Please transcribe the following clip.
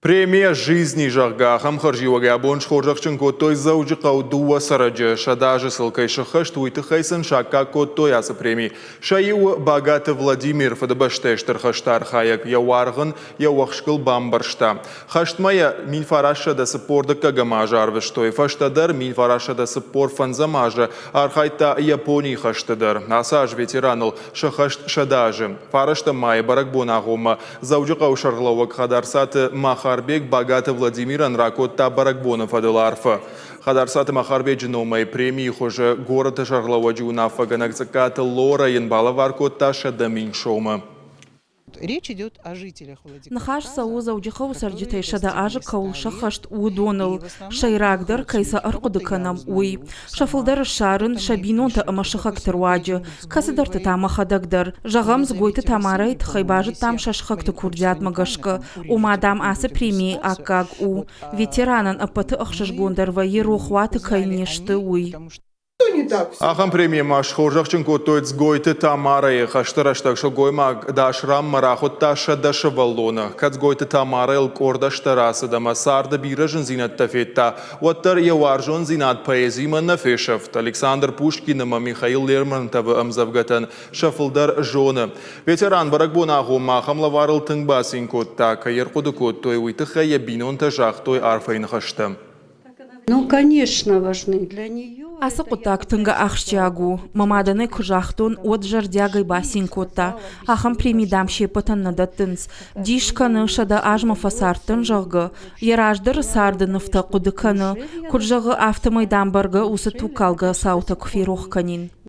Премия «Жизни», зӕгъгӕ, ахӕм хӕрзиуӕгӕй абон схорзӕхджын кодтой Дзӕуджыхъӕуы дыууӕ цӕрӕджы. 100 азы сыл кӕй сыххӕст, уый тыххӕй сын саккаг кодтой ацы преми. Сӕ иу у Багаты Владимир, Фыдыбӕстӕйы Стыр хӕсты архайӕг, йӕ уаргъ ын йӕ уӕхскыл бамбӕрзта. Хӕстмӕ йӕ 1945 азы арвыстой, фӕстӕдӕр 1945 азы архайдта Японийы хӕсты дӕр. Ацы аз ветераныл сыххӕст 100 азы. Фарӕстӕм майы бӕрӕгбон агъоммӕ Дзӕуджыхъӕуы сӕргълӕууӕг Хӕдарцаты Махарбег Багаты Владимирӕн ракодта бӕрӕгбоны фӕдыл арфӕ. Хӕдарцаты Махарбеджы номӕй премийы хуызы горӕты сӕргълӕууӕджы уынаффӕгӕнӕг Цъыккаты Лорӕ йын балӕвар кодта 100 000 сомы. Речь идет о жителях Ныхас цӕуы Дзӕуджыхъӕуы цӕрджытӕй 100 азы кӕуыл сӕххӕст, уыдоныл. Сӕйрагдӕр, кӕй сӕ ӕрхъуыды кӕнӕм, уый. Сӕ фылдӕр ссарын сӕ бинонтӕ ӕмӕ сыхӕгты руаджы, кӕцыдӕрты та мӕхӕдӕг дӕр. Зӕгъӕм, Дзгойты Тамарӕйы тыххӕй базыдтам сӕ сыхӕгты курдиатмӕ гӕсгӕ, ома, дам, ацы премийы аккаг у. Ветеранӕн ӕппӕты ӕхсызгондӕр вӕййы рохуаты кӕй не сты, уый. Ахӕм премийӕ ма схорзӕхджын кодтой Дзгойты Тамарӕйы. Хӕсты рӕстӕг сылгоймаг Дашраммӕ рахуыдта 100 сывӕллоны. Кӕд Дзгойты Тамарӕйыл къорд ӕзтӕ рацыд ӕмӕ царды бирӕ зындзинӕдтӕ федта, уӕддӕр йӕ уарзондзинад поэзимӕ нӕ фесӕфт. Александр Пушкин ӕмӕ Михаил Лермонтовы ӕмдзӕвгӕтӕн сӕ фылдӕр зоны. Ветеран бӕрӕгбоны агъоммӕ ахӕм лӕварыл тынг бацин кодта. Кӕй ӕрхъуыды кодтой, уый тыххӕй йӕ бинонтӕ загътой арфӕйы ныхӕстӕ. Ну, конечно, важны для нее. Ацы хъуыддаг тынг ахсджиаг у. Мӕ мадӕн ӕй куы загътон, уӕд зӕрдиагӕй бацин кодта. Ахӕм преми, дам, се ппӕтӕн нӕ дӕттынц. Дис кӕны, 100 азмӕ фӕцардтӕн, зӕгъгӕ. Йӕ раздӕры царды нывтӕ хъуыды кӕны. Куыд зӕгъы, афтӕмӕй, дам, бӕргӕ уыцы тугкалгӕ цаутӕ куы ферох кӕнин.